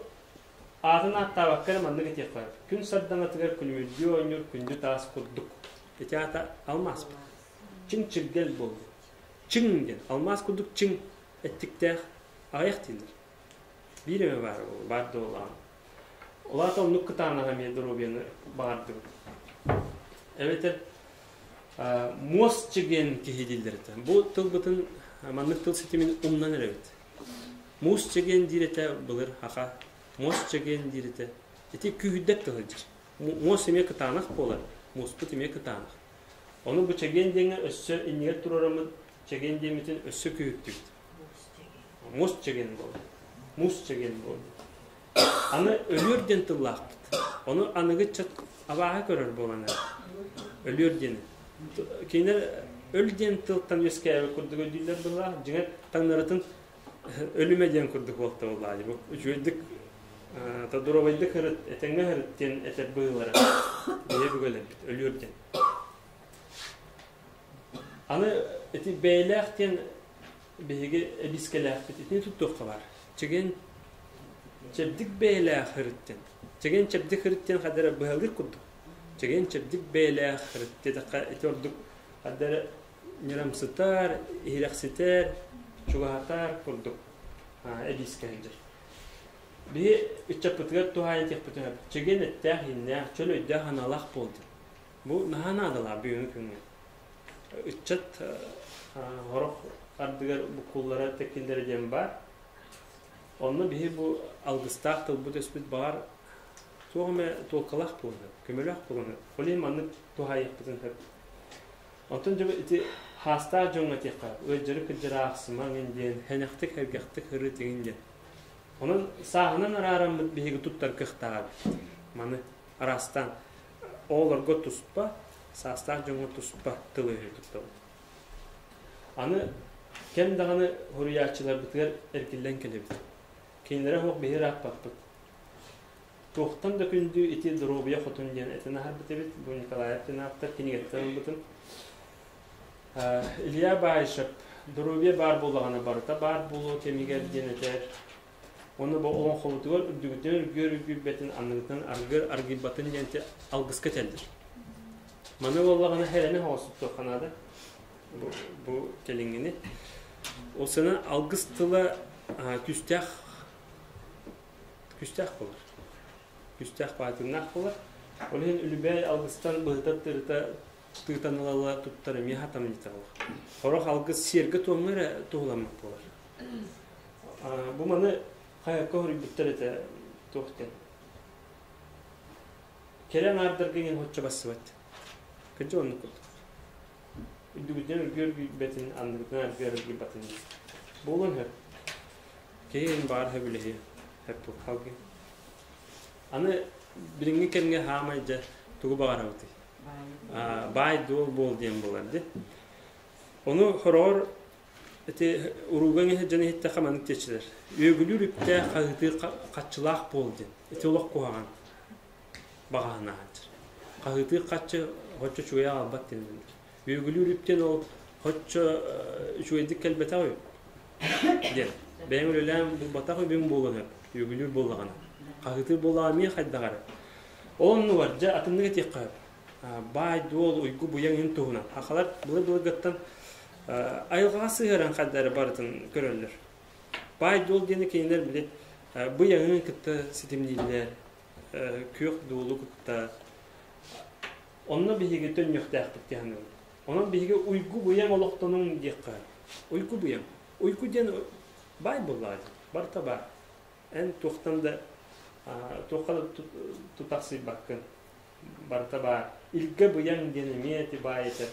аатын ааттаабакка эрэ маннык этиэххэ күн сардаҥатыгар күлүмүрдүү оонньуур күндү таас курдук. Ити аата алмааспыт. Чиҥ чиргэл буолла. Чиҥ диэн алмаас курдук чиҥ эттиктээх аҕыйах дииллэр. Биир эмэ баар баар дуолаҕын. Ол аата оннук кытаанаҕа эмиэ доруобуйаны баҕардыбыт. Эбэтэр муос чэгиэн киһи дииллэр этэ. Бу тылбытын маннык тыл ситимин умнан эрэбит. Муус чэгиэн диир этэ былыр хаха, муос чэгиэн диир этэ. Ити күүһүрдэр тыл сылдьар. Муос эмиэ кытаанах буолар, мууспут эмиэ кытаанах. Ону бу чэгиэн диэҥҥэ өссө иннигэр туруораммыт чэгиэн диэммитин өссө күүһүрдүбүт. Муус чэгиэн буолар. Муус чэгиэн буолар. Аны өлүөр диэн тыллаахпыт. Ону аныгы ыччат абааһы көрөр буолан эрэр. Өлүөр диэни. Кинилэр өл диэн тылтан үөскээбит курдук өйдүүллэр быһыылаах. Дьиҥэр таҥнарытын өлүмэ диэн курдук буолта буоллаҕа бу. Үчүгэйдик тодуровайдык ырыт, этэҥҥэ ырыт диэн этэр быһыылара. Бэйэ бүгэлэрбит өлүөр диэн. Аны ити бэйэлээх диэн биһиги эбиискэлээхпит итини туттуохха баар. Чэгиэн чэбдик бэйэлээх ырыттен. Чэгиэн чэбдик ырыттен хадара быһалыыр курдук. Чэгиэн чэбдик бэйэлээх ырыт диэтэххэ ити ордук хадара ньырамсытар, иһирэхситэр, чугаһатар курдук эбиискэ сылдьар. Биһи ыччаппытыгар туһаайан этиэхпитин сөп. Чэгиэн эттээх, ииннээх, чөл өйдөөх аналаах буолдун. Бу наһаа наадалаах бүгүҥҥү күҥҥэ. Ыччат сорох ардыгар буккуллара тэккиллэрэ диэн баар. Онно биһи бу алгыстаах тылбыт-өспүт баҕар туох эмэ туолкалаах буолуон, көмөлөөх буолуон, ол иһин маннык туһаайыахпытын сөп. Онтон дьэ ити хаастаах дьоҥҥо этиэххэ, ыалдьары кырдьары аахсымаҥ диэн, сэнэхтик, сэргэхтик ырытыҥ диэн. Онон сааһынан араараммыт биһиги туттар кыахтаах эбит. Маны араастаан оҕолорго туспа, саастаах дьоҥҥо туспа тылы-өһү туттабыт. Аны кэм даҕаны суруйааччыларбытыгар эргиллэн кэлэбит. Кинилэрэ суох биһи ырааппаппыт. Туохтан да күндү ити доруобуйа хотун диэн этэн аһарбыт эбит. Бу Николаев диэн ааптар кинигэттэн ылбытым. Илья Баишев доруобуйа баар буоллаҕына барыта баар буолуо кэмигэр диэн этэр. Уонна бу олоҥхобутугар үрдүгүтүнэн үргүөр үргүйбэтин, анныгытынан аргыар аргыйбатын диэн алгыска этэллэр. Маны буоллаҕына хэрэнэ оҕосуттуохха наада. Бу, бу кэлиҥҥини. Ол сана алгыс тыла күүстээх күүстээх буолар. Күүстээх баатыннаах буолар. Ол иһин үлүбээй алгыстан быһыта-тырыта тыытан ыла туттар эмиэ хатамньыта буолар. Сорох алгыс сиэргэ-туомҥа эрэ туһуламмыт буолар. Бу маны хайакка хоруйбуттар этэ туох диэн. Кэрэ аҥаардарга иҥин хоччо бассыбат. Кырдьык оннук курдук. Үрдүгүтүнэн үргүөр үргүйбэтин, анныгытынан үргүөр үргүйбэтин. Буолуон сөп. Киһи баар сөбүлэһиэ. Сөп халгы. Аны билиҥҥи кэмҥэ хаамай дьэ тугу баҕарабытый? Баай-дуол буол диэн буолар дии. Ону хороҕор ити урууга дьон иһиттэххэ маннык диэччилэр. Үөгүлүүр үптээх хаһыытыыр хаччылаах буол диэн. Ити олох куһаҕан баҕаһынааччы. Хаһыытыыр хаччы хоччо үчүгэй аҕалбат диэн. Үөгүлүүр үп диэн ол хоччо үчүгэйдик кэлбэтэх үп диэн. Бэйэҥ үлэлээн булбатах үбүҥ буолан сөп. Үөгүлүүр буоллаҕына. Хаһыытыыр буоллаҕа эмиэ хайдах эрэ. Ол оннугар дьэ атыннык этиэххэ сөп. Баай-дуол, уйгу-буйаҥ ин туһунан. Сахалар былыр-былыргыттан айылҕаҕа сыһыаран хайда эрэ барытын көрөллөр. Баай-дуол диэни кинилэр били быйаҥы кытта ситимнииллэр, күөх дуолу кытта. Онно биһиги төннүөхтээхпит дии саныыбын. Онон биһиги уйгу-быйаҥ олохтонуҥ диэххэ. Уйгу-быйаҥ. Уйгу диэн баай буоллаҕа дии. Барыта баар. Эн туохтан да туохха да тутахсыйбаккын. Барыта баар. Илгэ быйаҥ диэн эмиэ ити баай этэ.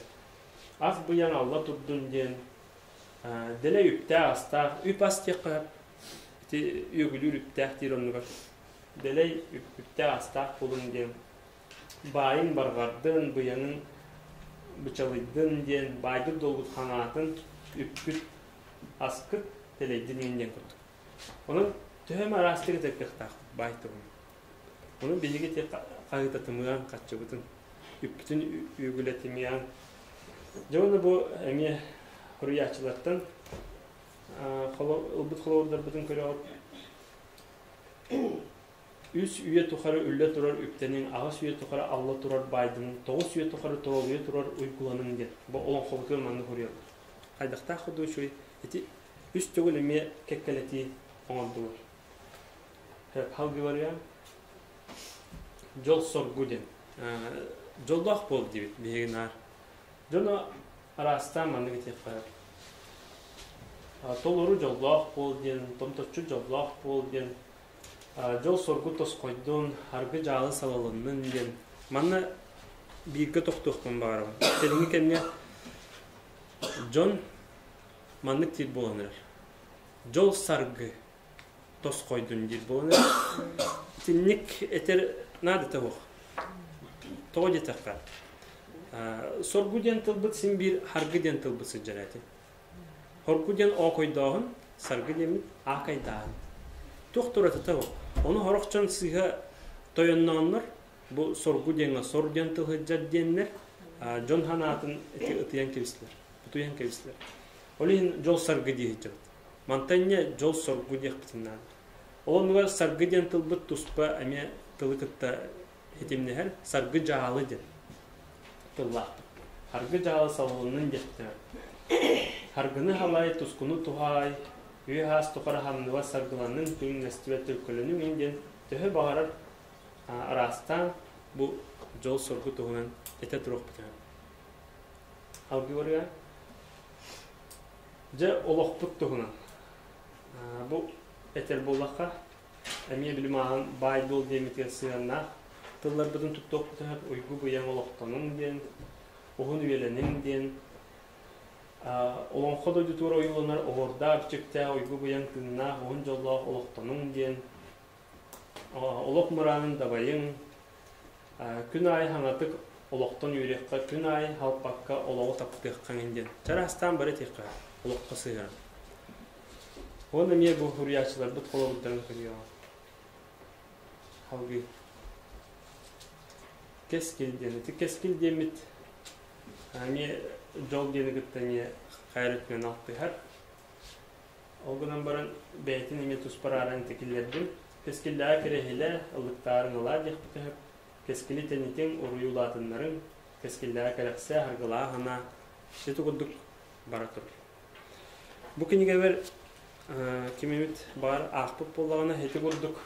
Ас быйаҥ алла турдун диэн дэлэй үптээх-астаах, үп-ас диэххэ ити үөгүлүүр үптээх диир оннугар дэлэй үптээх-астаах буолун диэн баайын барҕардын, быйаҥын бычалыйдын диэн баайгыт долгут хаҥаатын, үпкүт, аскыт дэлэйдин диэн курдук. Онон төһө эмэ араастык этэр кыахтаахпыт баай туһунан. Ону биһиги ити хаһыытатымыан, хаччыбытын, үппүтүн үөгүлэтимиэн. Дьэ уонна бу эмиэ суруйааччылартан ылбыт холобурдарбытын көрөҕүт. Үс үйэ тухары үллэ турар үптэниҥ, аҕыс үйэ тухары алла турар баайданыҥ, тоҕус үйэ тухары торолуйа турар уйгуланыҥ диэн. Бу олоҥхобутугар маннык суруйаллар. Хайдахтаах курдук үчүгэй ити үс төгүл эмиэ кэккэлэтии оҥордулар. Халгы Дьол-соргу диэн. Дьоллоох буол диэбит биһиги наар. Дьоно араастаан маннык этиэххэ толору дьоллоох буол диэн, томточчу дьоллоох буол диэн, дьол-соргу тосхойдун, аргы-дьаалы салалыннын диэн. Манна бииргэ тохтуохпун баҕарабын. Кэлиҥҥи кэмҥэ дьон маннык диир буолан эрэр. Дьол-саргы тосхойдун диир буолан эрэр. Итинник этэр наадата суох. Тоҕо диэтэххэ, соргу диэн тылбыт син биир харгы диэн тылбыт сылдьар этэ. Хоргу диэн оокойдооһун, саргы диэммит аакайдааһын. Туох туратата суох. Ону сорох дьон сыыһа тойоннооннор, бу соргу диэҥҥэ сор диэн тыл сылдьар диэннэр, дьон санаатын ити ытыйан кэбистилэр, бутуйан кэбистилэр. Ол иһин дьол саргы дии сылдьабыт. Мантан инньэ дьол-соргу диэхпитин наада. Ол оннугар саргы диэн тылбыт туспа эмиэ тылы кытта ситимнэһэр саргы дьаалы диэн тыллаахпыт. Саргы дьаалы салалыннын диэхтэрэ. Саргыны халай, тускуну туһаай, үйэ-аас тухары хамныбат саргыланнын, күҥнэстибэт төлкөлөнүҥ ин диэн төһө баҕарар араастаан бу дьол-соргу туһунан этэ туруохпут үһү. Алгыы Дьэ, олохпут туһунан. Бу этэр буоллахха, эмиэ билим ааһан баай-дуол диэммитигэр сыһыаннаах тылларбытын туттуохпут сөп уйгу-быйаҥ олохтонуҥ диэн, уһун үйэлэниҥ диэн, олоҥхо дойдутугар ойууланар оһуордаах бичиктээх уйгу-быйаҥ тыыннаах уһун дьоллоох олохтонуҥ диэн, олох мыраанын дабайыҥ, күн аайы хаҥатык олохтон үөрүөххэ, күн аайы халпакка олоҕу таптыахха эҥин диэн чараастаан бары этиэххэ олоххо сыһыаран. Уонна эмиэ бу суруйааччыларбыт холобурдарын көрүөҕүҥ. Салгыы. Кэскил диэн. Ити кэскил диэммит эмиэ дьол диэни кытта эмиэ хайа өттүнэн алтыһар. Ол гынан баран бэйэтин эмиэ туспа арааран ити киллэрдим. Кэскиллээҕи кэрэһилэ, ыллыктаарын ылаа диэхпит сөп. Кэскили тэнитиҥ, уруйу улаатыннарыҥ, кэскиллээҕи кэрэхсээ, аргылаа санаа. Ити курдук бара турар. Бу кинигэбэр ким эмит баҕар аахпыт буоллаҕына ити курдук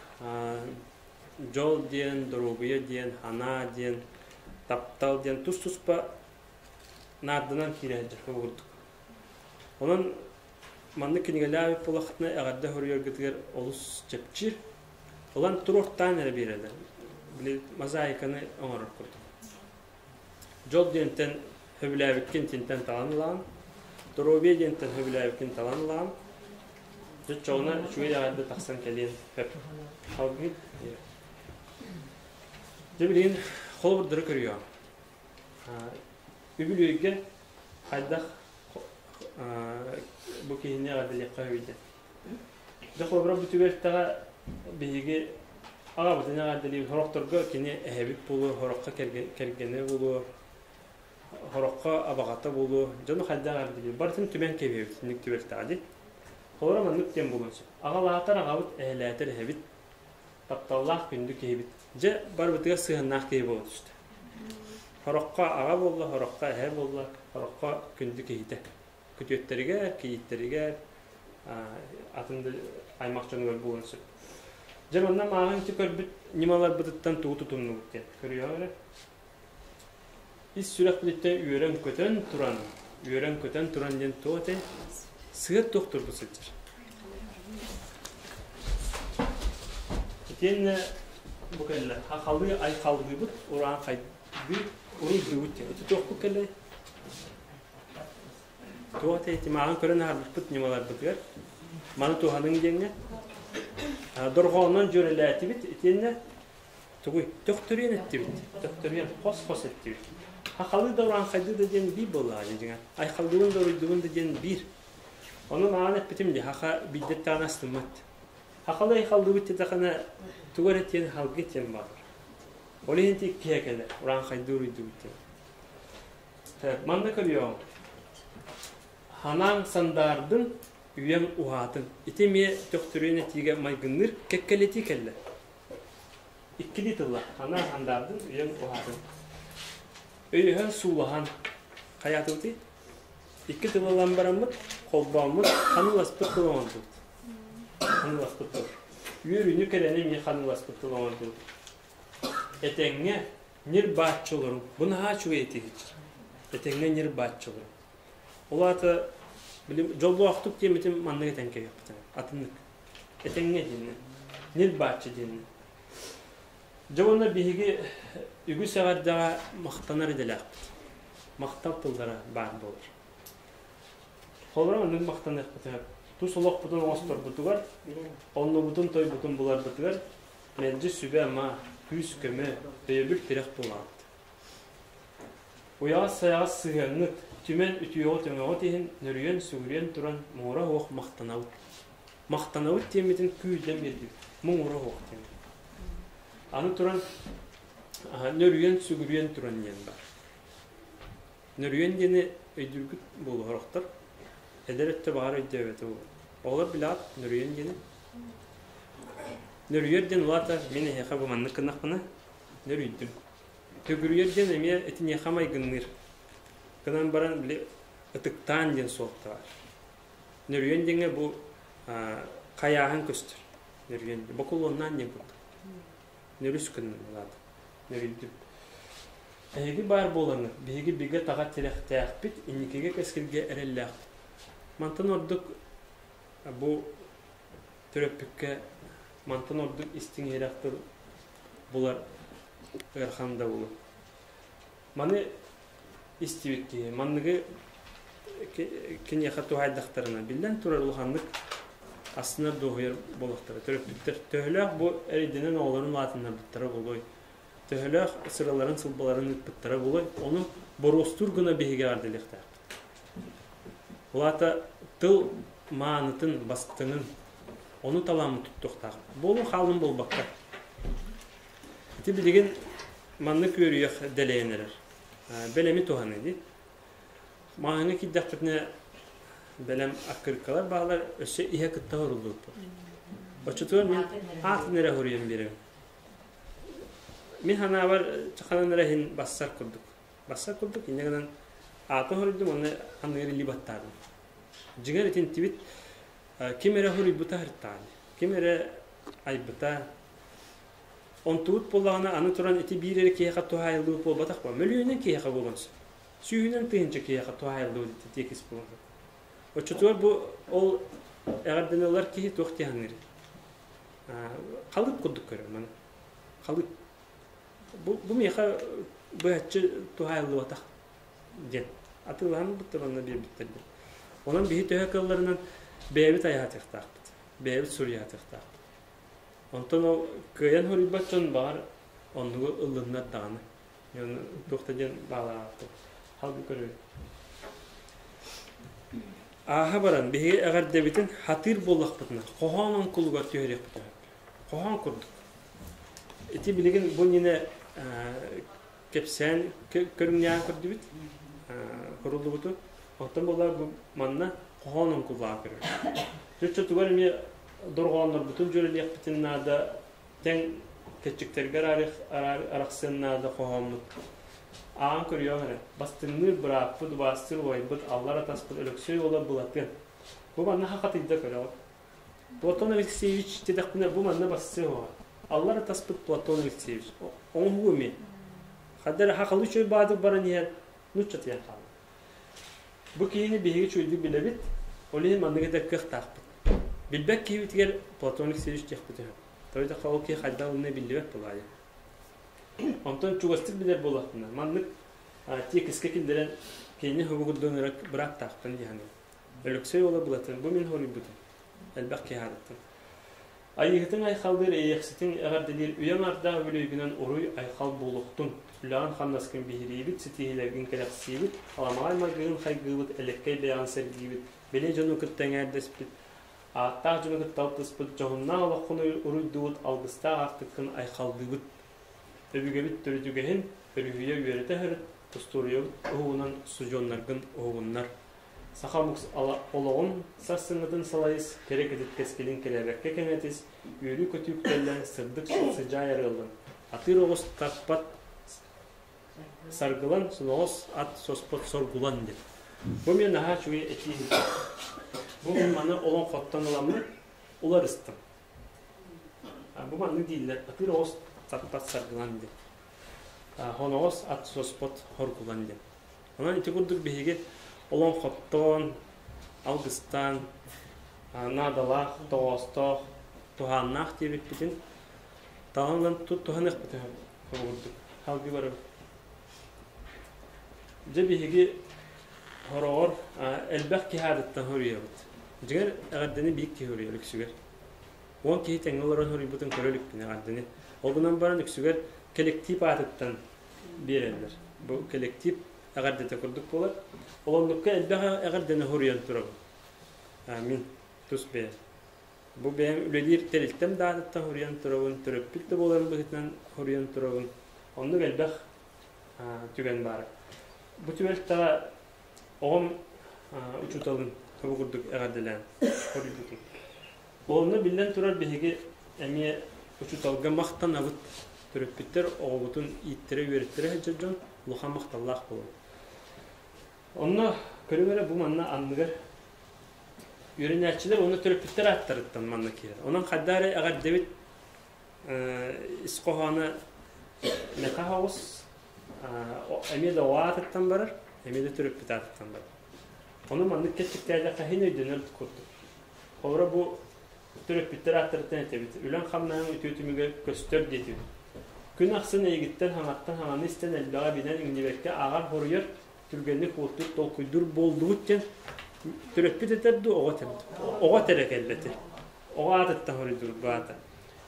дьол диэн, доруобуйа диэн, анаа диэн, таптал диэн тус-туспа наарданан киирэ сылдьар курдук. Онон маннык кинигэлээбит буоллаххытына эҕэрдэ суруйаргытыгар олус чэпчиир. Ылан туруортаан эрэ биэрэллэр. Били мозаиканы оҥорор курдук. Дьол диэнтэн сөбүлээбиккин итинтэн талан ылаҕын, доруобуйа диэнтэн сөбүлээбиккин талан ылаҕын. Дьоччоҕуна үчүгэй эҕэрдэ тахсан кэлиэн сөп. Салгыы. Дьэ билигин холобурдары көрүөҕүм. Үбүлүөйгэ хайдах бу киһини эҕэрдэлиэххэ сөбүй диэн. Дьэ холобура бу түбэлтэҕэ биһиги аҕабытын эҕэрдэлиибит, сорохторго кини эһэбит буолуо, сороххо кэргэнэ буолуо, сороххо абаҕата буолуо, дьону хайдах эҕэрдэлиир барытын түмэн кэбиһэбит итинник түбэлтэҕэ дии. Холобура маннык диэн буолуон сөп. Аҕалаатар аҕабыт, эһэлээтэр эһэбит, тапталлаах күндү киһибит. Дьэ барыбытыгар сыһыаннаах киһи буола түстэ. Сороххо аҕа буолла, сороххо эһэ буолла, сороххо күндү киһитэ. Күтүөттэригэр, кийииттэригэр, атын да аймах дьонугар буолуон сөп. Дьэ манна мааҕын ити көрбүт ньымаларбытыттан тугу тутуннубут диэн көрүөҕүҥ эрэ. Ис сүрэхпититтэн үөрэн-көтөн туран, үөрэн-көтөн туран диэн туох этэй? Сыат туохтурбут сылдьар. Итиэннэ бу кэллэ хахалыы айхаллыыбыт, урааҥхайдыы уруйдуубут диэн. Ити туохпут кэллэй? Туох этэй тимааҕын көрөн аһарбыппыт ньымаларбытыгар маны туһаныҥ диэҥҥэ дорҕоонунан дьүөрэлээтибит итиэннэ тугуй төхтөрүйэн эттибит төхтөрүйэн хос-хос эттибит хахалыы да урааҥхайдыы да диэн биир буоллаҕа дии дьиҥэ айхаллыыбын да уруйдуубун да диэн биир ону маҕан эппитим дии хаха биирдэттэҕинэ астыммат хахалыы айхаллыыбыт диэтэххинэ тугу эрэ диэн халгы диэн баар ол иһин иккиһэ кэлэр урааҥхайдыы уруйдуубут диэн Манна көрүөҕүҥ. Ханаан сандаардын, үйэҥ уһаатын. Ити эмиэ төхтүрүйэн этиигэ майгынныыр кэккэлэтии кэллэ. Иккилии тылла. Ханаан сандаардын, үйэҥ уһаатын. Өйөһөн суулаһан. Хайаатыбытый? Икки тыл ылан бараммыт, холбооммут, ханыыласпыт тыл оҥордубут. Ханыыласпыт тыл. Үөрүүнү кэрэни эмиэ ханыыласпыт тыл оҥордубут. Этэҥҥэ ньир-бааччы олоруҥ. Бу наһаа үчүгэй этиһиччи. Этэҥҥэ ньир-бааччы олоруҥ. Ол аата били дьоллоохтук диэммитин маннык этэн кэбиһиэхпитин атыннык. Этэҥҥэ диэннэ. Ньир-бааччы диэннэ. Дьэ уонна биһиги үгүс эҕэрдэҕэ махтанар идэлээхпит. Махтал тыллара баар буолар. Холобура маннык махтаныахпытыгар тус олохпутун оҥосторбутугар, оннубутун-тойбутун буларбытыгар Мэлдьи сүбэ-ама, күүс-көмө, өйөбүл-тирэх буолаҕыт. Уйаҕас-сайаҕас сыһыаҥҥыт, түмэн үтүөҕүт-өҥөҕүт иһин нөрүйэн-сүгүрүйэн туран муҥура суох махтанабыт. Махтанабыт диэммитин күүрдэн биэрдибит, муҥура суох диэммит. Аны туран нөрүйэн-сүгүрүйэн туран диэн баар. Нөрүйэн диэни өйдүүргүт буолуо сорохтор. Эдэр өттө баҕар өйдөөбөтө буолуо. Оҕолор билэҕит нөрүйэн диэни? Нөрүйэр диэн улаата мин эһиэхэ бу маннык гыннахпына нөрүйдүм. Төгүрүйэр диэн эмиэ итиниэхэ майгынныыр. Гынан баран били ытыктаан диэн суолта баар. Нөрүйэн диэҥҥэ бу хайааһын көстөр. Нөрүйэн бокулуоннаан диэн курдук. Нөрүс гынным улаата. Нөрүйдүм. Эһиги баар буолаҥҥыт, биһиги бигэ таҕа тирэхтээхпит, инникигэ кэскилгэ эрэллээхпит. Мантан ордук бу төрөппүккэ мантан ордук истиҥ иһирэх тыл булар ыарахан да буолуо. Маны истибит киһи манныгы киниэхэ туһаайдахтарына биллэн турар улаханнык астынар дуоһуйар буолуохтара. Төрөппүттэр төһөлөөх бу эрэйдэнэн оҕолорун улаатыннарбыттара буолуой? Төһөлөөх сыраларын-сылбаларын ыыппыттара буолуой? Ону боруостуур гына биһиги эҕэрдэлиэхтээхпит. Ол аата тыл маанытын, бастыҥын, ону талааммыт туттуохтаах. Буолун хаалын буолбакка. Ити билигин маннык үөрүйэх дэлэйэн эрэр. Бэлэми туһаныы дии. Маҕаһыыҥҥа киирдэхпитинэ бэлэм аккырыыккалар бааллар, өссө иһэ кытта хоруллубуппут. Оччотугар мин аатын эрэ хоруйан биэрэбин. Мин санаабар чаханан эрэ иһин бассар курдук. Бассар курдук инньэ гынан аатын хоруйдум уонна анныгар илии баттаатым. Дьиҥэр итинтибит ким эрэ суруйбута сыртаҕын, ким эрэ айбыта. Онтубут буоллаҕына аны туран ити биир эрэ киһиэхэ туһаайыллыбыт буолбатах буо. Мөлүйүөнүн киһиэхэ буолуон сөп. Сүүһүнэн тыһыынча киһиэхэ туһаайыллыбыт ити тиэкис буолуон сөп. Оччотугар бу ол эҕэрдэнэллэр киһи туох дии саныыр? Халыып курдук көрөр маны. Халыып. Бу, бу миэхэ быһаччы туһаайыллыбатах диэн. Атыылаһан ылбыттар уонна биэрбиттэр диэн. Онон биһи төһө кыалларынан бэйэбит айаһатыахтаахпыт, бэйэбит суруйаатыахтаахпыт. Онтон ол кыайан суруйбат дьон баҕар оннугу ыллыннар даҕаны. Туох да диэн баалаабыт. Халгы көрөбүт. Ааһа баран биһиги эҕэрдэбитин хатыыр буоллахпытына хоһоон оҥкулугар түһэриэхпит үһү. Хоһоон курдук. Ити билигин бу иннинэ кэпсээн көрүҥнээн көрдүбүт, куруллубуту. Оттон буоллар бу манна хоһоон оҥкуллаах көрөр. Чоччотугар эмиэ дорҕооннорбутун дьүөрэлиэхпитин наада, тэҥ кэччиктэргэ арахсыан наада хоһооммут. Аан көрүөҕ эрэ, бастыҥныыр бырааппыт, убаастыыр убайбыт, аллар атаспыт Өлөксөй уола Былатыан. Бу манна хахатыйда көрөҕүт. Платон Алексеевич диэтэхпинэ бу манна бассыа оҕо. Аллар атаспыт Платон Алексеевич. Оҥоһуу эмиэ. Хаддар хахалы үчүгэй баадык баран иһэр нууччатыйан хаалла. Бу киһини биһиги үчүгэйдик билэбит, ол иһин маннык этэр кыахтаахпыт. Билбэт киһибитигэр Платон Алексеевич диэхпит үһү. Тоҕо диэтэххэ ол киһи хайдах ылыныа биллибэт буолаайа. Онтон чугастык билэр буоллахпына, маннык тиэкискэ киллэрэн кинини хобугурдуон эрэ бырааптаахпын дии саныыбын. Өлөксөй уола Былатын, бу мин хоруйбутум. Элбэх киһи аатыттан. Айыыһытыҥ айхаллыыр эйиэхситиҥ эҕэрдэлиир үйэҥ ардаах үбүлүөйгүнэн уруй айхал буолуохтун. Үлэҕин хамнаскын биһириибит, ситиһиилэргин кэрэхсиибит, аламаҕай майгыгын хайгыыбыт, элэккэй бэйэҕин сэргиибит, били дьону кытта эҥээрдэспит, ааттаах дьону кытта алтыспыт, дьоһуннаах олоххун уруйдуубут, алгыстаах аартыккын айхаллыыбыт. Өбүгэбит төрүт үгэһин өрүһүйэ үөрэтэ сырыт, устуоруйабыт уһугунан сужуоннаргын уһугуннар. Саха омук олоҕун сарсыҥҥытын салайыс, кэрэ кэтит кэскилин кэлээбэккэ кэҥэтис, үөрүү-көтүү үктэллэн, сырдык сыдьаай арыаллан, атыыр оҕус тарпат саргылан, соноҕос ат соспот соргулан диэн. Бу мин наһаа үчүгэй этии Бу мин маны олоҥхоттон ыламмын уларыстым. Бу маннык дииллэр, атыыр оҕус тарпат саргылан диэн. Хоноҕос ат соспот хоргулан диэн. Онон ити курдук биһиги олоҥхоттоон, алгыстаан, наадалаах, тоҕоостоох, туһааннаах диэбиппитин таҕан ылан туһаныахпытын курдук салгыы барабыт. Дьэ биһиги хороҕор элбэх киһи аатыттан хоруйабыт. Дьиҥэр эҕэрдэни биир киһи хоруйар үксүгэр. 10 киһи тэҥҥэ олорон хоруйбутун көрө иликпин эҕэрдэни. Ол гынан баран үксүгэр кэлэктиип аатыттан биэрэллэр. Бу кэлэктиип эҕэрдэтэ курдук буолар. Ол оннукка элбэх эҕэрдэни хоруйан турабын. Мин тус бэйэм. Бу бэйэм үлэлиир тэрилтэм да аатыттан хоруйан турабын, төрөппүт да буоларым быһыытынан хоруйан турабын. Оннук элбэх түгэн баар. Бу түбэлтэҕэ оҕом учууталын бу курдук эҕэрдэлээн хоруйбутум. Онно биллэн турар биһиги эмиэ учууталга махтанабыт. Төрөппүттэр оҕобутун ииттэрэ-үөрэттэрэ сылдьар дьон улахан махталлаах буолабыт. Онно көрүҥ эрэ бу манна анныгар үөрэнээччилэр уонна төрөппүттэр ааттарыттан манна киирэр. Онон хайдах эрэ эҕэрдэбит ис хоһооно мэхэ оҕус эмиэ да оҕо аатыттан барар, эмиэ да төрөппүт аатыттан барар. Ону маннык кэччиктээтэххэ иһин өйдөнөр курдук. Холобура бу төрөппүттэр ааттарыттан этэбит. Үлэҥ-хамнаһыҥ үтүө түмүгэ көстөр диэтибит. Күн ахсын эйигиттэн хаҥаттан хаҥаны истэн элбэҕи билэн иҥнибэккэ ааҕар-хоруйар, түргэнник уоттук толкуйдуур буоллубут диэн төрөппүт этэр дуу, оҕо этэр дуу? Оҕо этэрэ кэлбэтэ. Оҕо аатыттан хоруйдуур баата.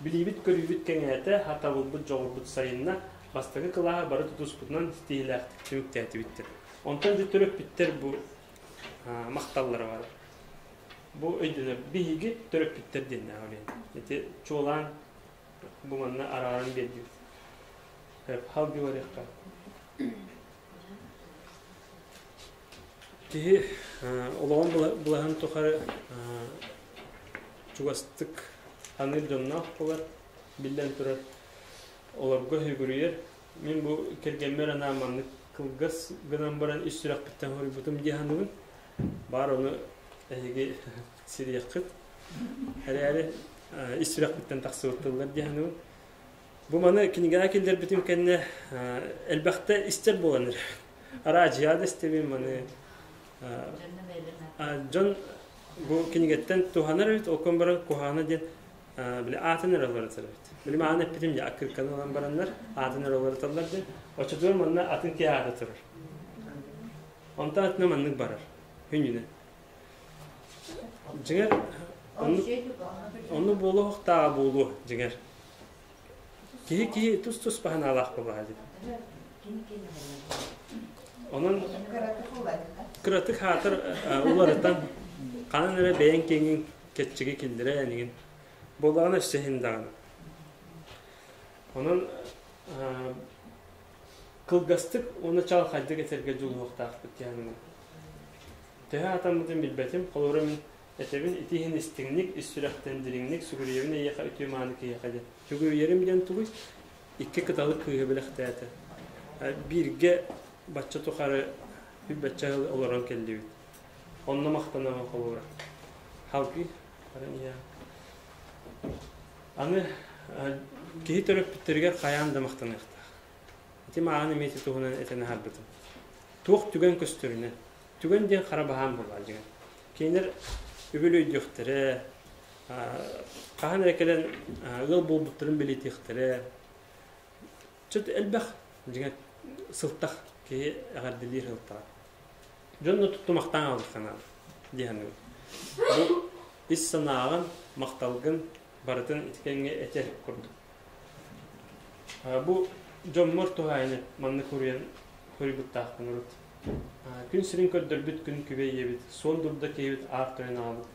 Билиибит-көрүүбүт кэҥээтэ, хатабылбыт, дьоҕурбут сайынна, бастакы кылааһы бары тутуспутунан ситиһиилээхтик түмүктээтибит диэн. Онтон дьэ төрөппүттэр бу махталлара бар. Бу өйдөнөр. Биһиги төрөппүттэр диэннээх үлэһит. Ити чуолаан бу манна арааран биэрдибит. Халгы барыахха. Киһи олоҕун былаһын тухары чугастык аныыр дьонноох буолар, биллэн турар, олорго сүгүрүйэр. Мин бу кэргэммэр анаан маннык кылгас гынан баран ис сүрэхпиттэн хоруйбутум дии саныыбын. Баар ону эһиги сириэххит. Эрээри ис сүрэхпиттэн тахсыбыт тыллар дии саныыбын. Бу маны кинигэҕэ киллэрбитим кэннэ элбэхтэ истэр буолан эрэр. Араадьыйа да истэбин маны. Дьон бу кинигэттэн туһанар эбит, ол кон баран куһаҕана диэн били аатын эрэ уларытар эбит. Били мааны эппитим дьэ аккырканы ылан бараннар аатын эрэ уларыталлар диэн. Оччотугар манна атын киһи аата турар. Онтон атына маннык барар. Хүннүнэ. Дьиҥэр онну буолуохтааҕа буолуо дьиҥэр. Киһи киһи тус-туспа санаалаах буоллаҕа дии. Онон кыратык хаатыр уларытан ханан эрэ бэйэҥ киэҥин кэччиги киллэрэ энигин буоллаҕына өссө иһин даҕаны. Онон кылгастык уонна чаҕылхайдык этэргэ дьулуһуохтаахпыт диэн Төһө атаммытын билбэтим, холобура мин этэбин ити иһин истиҥник, ис сүрэхтэн дириҥник сүгүрүйэбин эйиэхэ үтүө мааны киһиэхэ диэн. Сүгүрүйэрим диэн тугуй? Икки кыталык кыыһы бэлэхтээтэ. Бииргэ бачча тухары бачча сыл олорон кэллибит. Онно махтанабын холобура. Халгыы баран иһэ. Аны киһи төрөппүттэригэр хайаан да махтаныахтаах. Ити мааҕын эмиэ ити туһунан этэн аһарбытым. Туох түгэн көстөрүнэн. Түгэн диэн хара баһаам буоллаҕа дьиҥэр. Кинилэр үбүлүөйдүөхтэрэ, хаһан эрэ кэлэн ыал буолбуттарын бэлиэтиэхтэрэ. Чөт элбэх дьиҥэр сылтах киһи эҕэрдэлиир сылтаҕа. Дьонно туттумахтаан аалыахха наада дии саныыбын. Бу ис санааҕын, махталгын барытын ити кэмҥэ этэр курдук. Бу дьоммор туһаайан маннык суруйан суруйбуттаахпын урут. Күн сирин көрдөрбүт күн күбэй ийэбит, суон дурда киһибит аар тойон аҕабыт,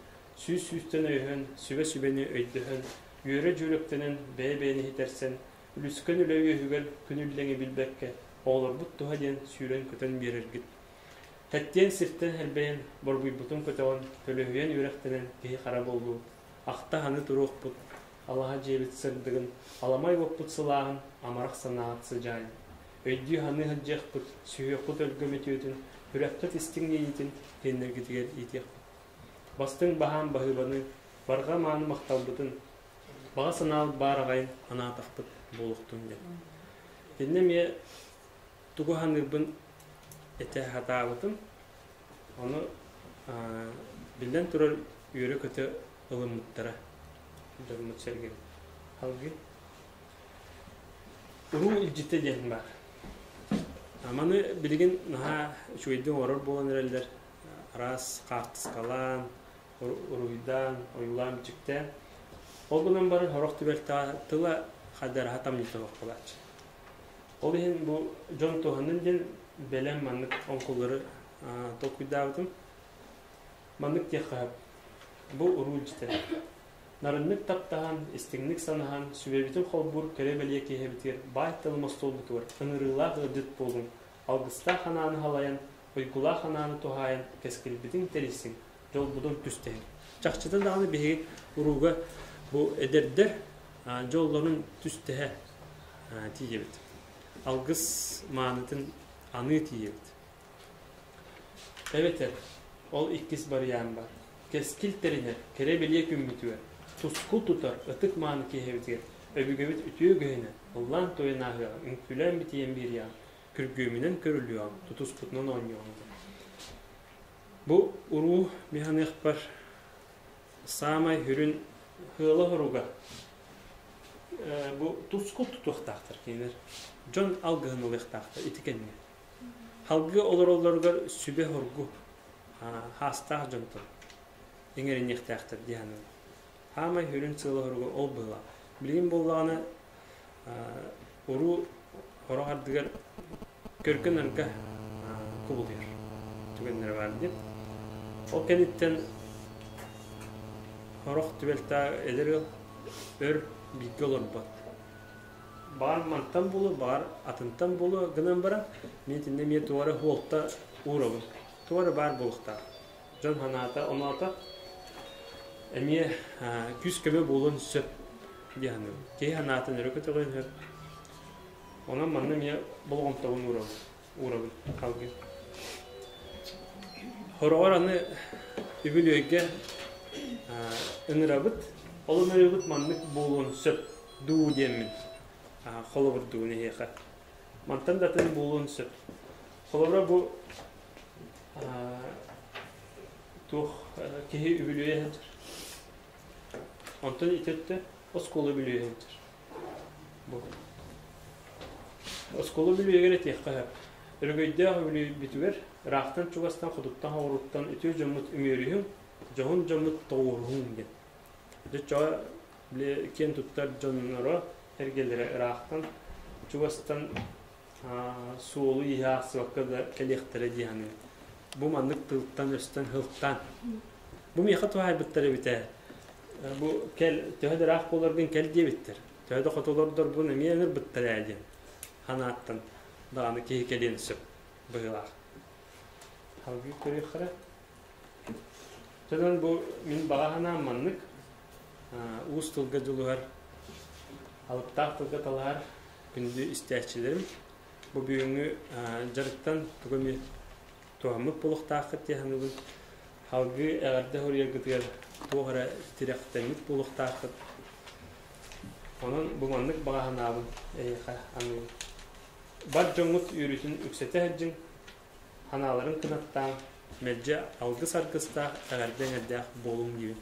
сүүс сүүстэн өйөһөн, сүбэ-сүбэни өйдөһөн, үөрэ-дьүөрүктэнэн, бэйэ-бэйэни иһитэрсэн, үлүскэн үлэ үөһүгэр күн үллэҥи билбэккэ, оҕолорбут туһа диэн сүүрэн-көтөн биэрэргит. Тэттиэн сиртэн хэрбэйэн, борбуйбутун көтөҕөн, төлөһүйэн үөрэхтэнэн киһи-хара буоллубут, ахта-ханы туруохпут, алаһа дьиэбит сырдыгын, аламай уоппут сылааһын, амарах санааҕыт сыдьаайын. Өйдүү-саныы сылдьыахпыт, сүһүөххүт өлгөм үтүөтүн, сүрэххит истиҥ иэйиитин сиэннэргитигэр иитиэхпит. Бастыҥ баһаам баһыыбаны, барҕа мааны махталбытын, баҕа санаабыт баар аҕайын анаатахпыт буолуохтун диэн. Итиннэ эмиэ тугу саныырбын этэ сатаабытым. Ону биллэн турар үөрэ-көтө ылыммыттара дьоммут-сэргэбит. Салгыы. Уруу илдьитэ диэн баар. Маны билигин наһаа үчүгэйдик оҥорор буолан эрэллэр. Араас хаартыскалаан, уруһуйдаан, ойуулаан-бичиктээн. Ол гынан баран сорох түбэлтэҕэ тыла хадараһа тамньыта суох буолааччы. Ол иһин бу дьон туһанын диэн бэлэм маннык оҥкуллары толкуйдаабытым. Маннык диэххэ сөп. Бу уруу илдьитэ. Нарыннык таптаһан, истиҥник санаһан, сүбэбитин холбуур кэрэ-бэлиэ киэһэбитигэр баай тылым остуолбутугар ыҥырыылаах ыалдьыт буолуҥ, алгыстаах анааны халайан, уйгулаах анааны туһаайан кэскилбитин тэрийсиҥ, дьолбутун түстэһиҥ. Чахчыта даҕаны биһиги урууга бу эдэрдэр дьоллорун түстэһэ тиийэбит. Алгыс маанытын аныы тиийэбит. Эбэтэр ол иккис барыйаан баар. Кэскил тэринэр, кэрэ-бэлиэ күммүтүгэр, тускул тутар ытык-мааны киэһэбитигэр өбүгэбит үтүө үгэһинэн ыллаан-туойан ааһыаҕа, үҥкүүлээн-битийэн биэриэҕэ, күргүөмүнэн көрүллүөҕэ, тутуспутунан оонньуоҕуҥ диэн. Бу уруу механыахпар саамай сүрүн сыала-соруга бу тускул тутуохтаахтар кинилэр. Дьон алгыһын ылыахтаахтар ити кэмҥэ. Халгыы олороллоругар сүбэ-соргу хаастаах дьонтон иҥэриниэхтээхтэр дии саныыбын. Хаамай сүрүн сыала-соруга ол быһыылаах. Билигин буоллаҕына уруу сорох ардыгар көргө-нарга кубулуйар түгэннэрэ баар дии. Ол кэнниттэн сорох түбэлтэ эдэр ыал өр бииргэ олорбот. Баҕар мантан буолуо, баҕар атынтан буолуо гынан баран, мин итиннэ эмиэ туох эрэ суолта уурабын. Туох эрэ баар буолуохтаах. Дьон санаата, оноото эмиэ күүс-көмө буолуон сөп дии саныыбын. Киһи санаатын өрө көтөҕүөн сөп. Онон манна эмиэ болҕомтобун уурабын, уурабын салгыы. Хороҕор аны Үбүлүөйгэ ыҥырабыт. Ол ыҥырыыбыт маннык буолуон сөп дуу диэммин холобурдугун эһиэхэ. Мантан да атын буолуон сөп. Холобура бу туох киһи үбүлүөйэ сылдьар. Онтон ити өттө оскуола үбүлүөйэ сылдьар. Бу. Оскуола үбүлүөйүгэр этиэххэ сөп. Өрөгөйдөөх үбүлүөйбүтүгэр ыраахтан-чугастан, хотуттан-хоҕуруттан үтүө дьоммут үмүөрүһүҥ, дьоһун дьоммут тоҕуоруһуҥ диэн. Дьэ, чоҕо били киэн туттар дьонноро, эргэлэрэ ыраахтан, чугастан суолу-ииһи аахсыбакка да кэлиэхтэрэ дии саныыбын. Бу маннык тылтан-өстөн һылтаан. Бу миэхэ туһаайбыттар эбит ээ. Бу кэл, төһө да ыраах буоларгын кэл диэбиттэр. Төһө да хоту олордорбун эмиэ ыҥырбыттар ээ диэн санааттан даҕаны киһи кэлиэн сөп быһыылаах. Салгыы көрүөххэ эрэ. Онон бу мин баҕа санаам маннык уус тылга дьулуһар, алыптаах тылга талаһар күндү истээччилэрим, бу бүгүҥҥү дьарыктан тугу эмэ туһаммыт буолуохтааххыт дии саныыбын. Салгыы эҕэрдэ суруйаргытыгар туох эрэ тирэхтэммит буолуохтааххыт. Онон бу маннык баҕа санаабын эһиэхэ аныыбын. Бар дьоҥҥут үөрүүтүн үксэтэ сылдьыҥ, санааларын кынаттааҥ, мэлдьи алгыс аргыстаах, эҕэрдэ эҥэрдээх буолуҥ диибин.